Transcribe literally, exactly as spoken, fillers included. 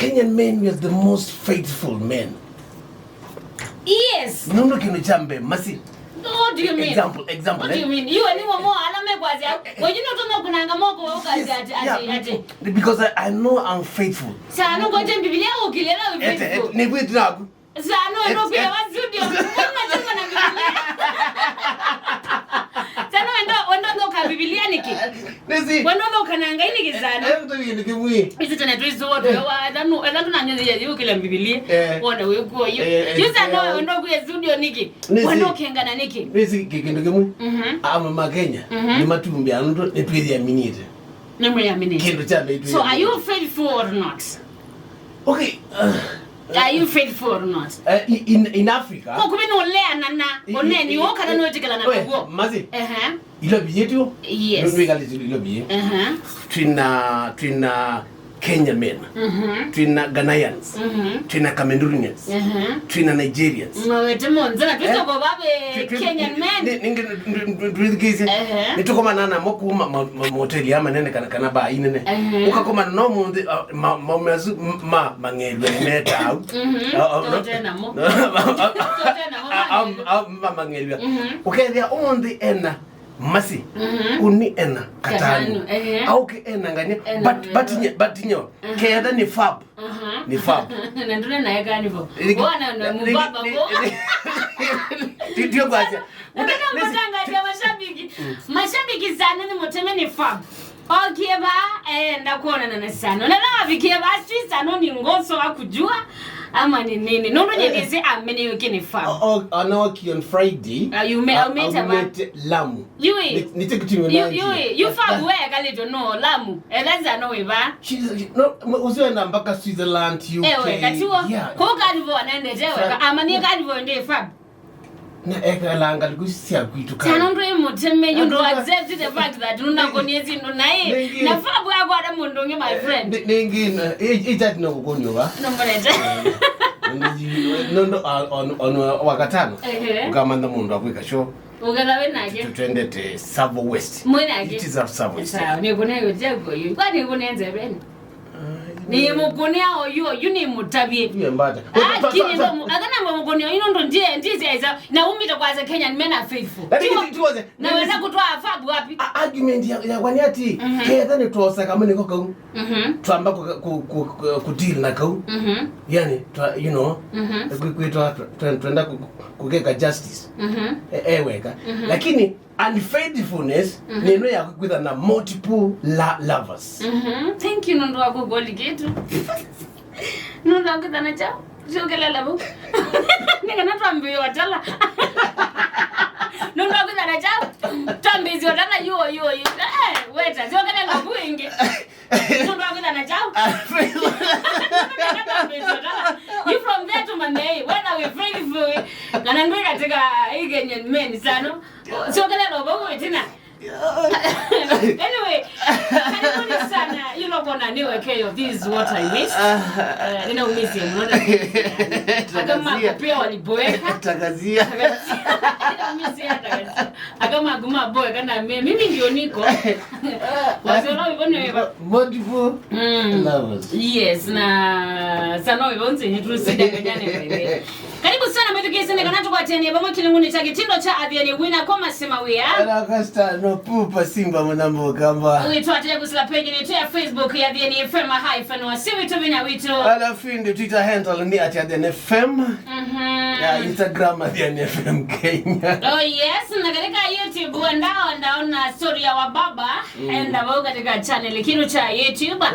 Kenyan men, we are the most faithful men. Yes. Nũndũ kĩndũ kya mbee, masi. What do you mean? Example, example. What do you mean? You and you more ala me kwazia. Kwa you not know kunanga moko wa ukazi ati ati ati. Because I, I know I'm faithful. Sana kwa tembi bilia ukilera faithful. Ni vitu naku. Sano ndo kuya wa studio. Mwana chuma na Biblia. Sano wendo wendo ndo ka Biblia niki. Nisi. Wendo ndo kana ngai niki sano. Eh, ndo yini kimwi. Isi tena tu izo watu wa sano ela tuna nyozi ya yu kila Biblia. Wona we kuo yu. Yu sano wendo kuya studio niki. Wendo kengana niki. Nisi kikindu kimwi. Mhm. Ama Makenya. Ni matumbi anu ndo ni twezi aminite. Ni mwe aminite. Kindu cha mbee. So are you faithful or not? Okay. Uh, are you faithful or not? Uh, in, in Africa. Kwa kubina uleana na oneni wo kana no tikala na kwa. Mazi. Ehe. Ilo biyetu. Yes. Ndio kali ilo biye. Ehe. Twina twina Kenya men. Mhm. Twina Ghanaians. Mhm. Twina Cameroonians. Mhm. Twina Nigerians. Mawete monza twisa kwa babe Kenyan men. Ningi ndwithikise. Ehe. Nitukomana na moku ma moteli ama nene kana kana ba inene. Ehe. Ukakomana no munthi ma ma ma mang'elwe metau. Mhm. Tena mo. Tena mo. Mang'elwe. Ukethia umunthi ena masi. Mhm. Uni ena katanu. Katanu, ehe. Auke ena ngania. Ena but ngania. But nye but nyo. Mhm. Ketha ni fab. Aha. Ni fab. Na ndule na eka nivo. Bwana na mubaba bo. Ndio kwanza. Unataka kutangaza mashabiki. Mashabiki sana ni muteme ni fab. Okie ba enda kuonana na sano. Na na vikie ba sui sano ni ngoso akujua ama ni nini. Nondo nyekese amene yoke ni fab. Ana okie on Friday. Ah, you may, I met Lamu. Yui. Ni ticket you. Yui, you fab we kalito no Lamu. Elaza no we ba. Usiwe na mpaka Switzerland, U K. Ewe katiwo. Ko kalivo anaende jewe. Amanie kalivo ndi fab. Na ekalanga liku sya kwitu kali. Tano ndo muteme you ndo accept the fact that nuna konie zindu na e na fab yako ada mundu ngi my friend. Ningi ijati na kukonyo ba. No murete. Nondo on on wakatano. Ukamanda mundu akwika show. Uketha we nake. Twendete Tsavo West. Mwe nake. It is a Tsavo West. Sawa, ni kune yo jago yu. Kwani kune nzeveni? Ni mukunia oyu, oyu ni mutavie. Ni mbata. Lakini ndo akana mukunia ino ndo ndiye ndiye aiza na umita kwa Kenyan men are faithful. Lakini tuwaze. Na wenda kutoa fabu wapi? Argument ya ya kwani ati ketha ni tuosa kama niko kau. Mhm. Twamba ku ku ku deal na kau. Mhm. Yani twa you know. Mhm. Kwitwa twenda kukeka justice. Mhm. Eweka. Lakini unfaithfulness nĩ ĩno ya kwĩthwa na multiple lovers. Mhm. Thank you nũndũ wa kũkũli kĩtu. Nũndũ wa kwĩthwa na kyaũ? Syokelela vau. Nĩ kana twambĩĩe ũtala. Nũndũ wa kwĩthwa na kyaũ? Twambĩĩe ũtala yuo yuo yuo. Eh, weta, syokelela vau ĩngĩ. Nũndũ wa kwĩthwa na kyaũ? You from there to Mandei, whether we faithful, kana ndwĩ katika hii Kenyan men sana. Syokelela vau ĩtina. Anyway, karibuni sana. You know, kona niwe keyo. This is what I miss. Eh, nina umisi ya mnaona. Akama pia waliboeka. Takazia. Nina umisi ya takazia. Akama kuma boeka na mimi. Mimi ndio niko. Wazee wao hivyo ni multiple lovers. Yes, na sana hivyo nzi ni tusida kanyane wewe. Karibu sana mwĩthukĩĩsye nĩ kana tũkwatĩanĩe vamwe kĩlungunĩ kya kĩtindo kya Athiani wina kwa masima wĩa. Ana Costa no pupa simba mwanambo kamba. Wĩtũ atĩe kusila page nĩtũ ya Facebook ya Athiani F M hyphen wa siwi tu vinya witũ. Alafu ndi Twitter handle ni at Athiani F M. Mhm. Ya Instagram Athiani F M Kenya. Oh yes, na katika YouTube ndao ndaona story ya wababa. Mm. Enda vau katika channel kĩndũ kya YouTube.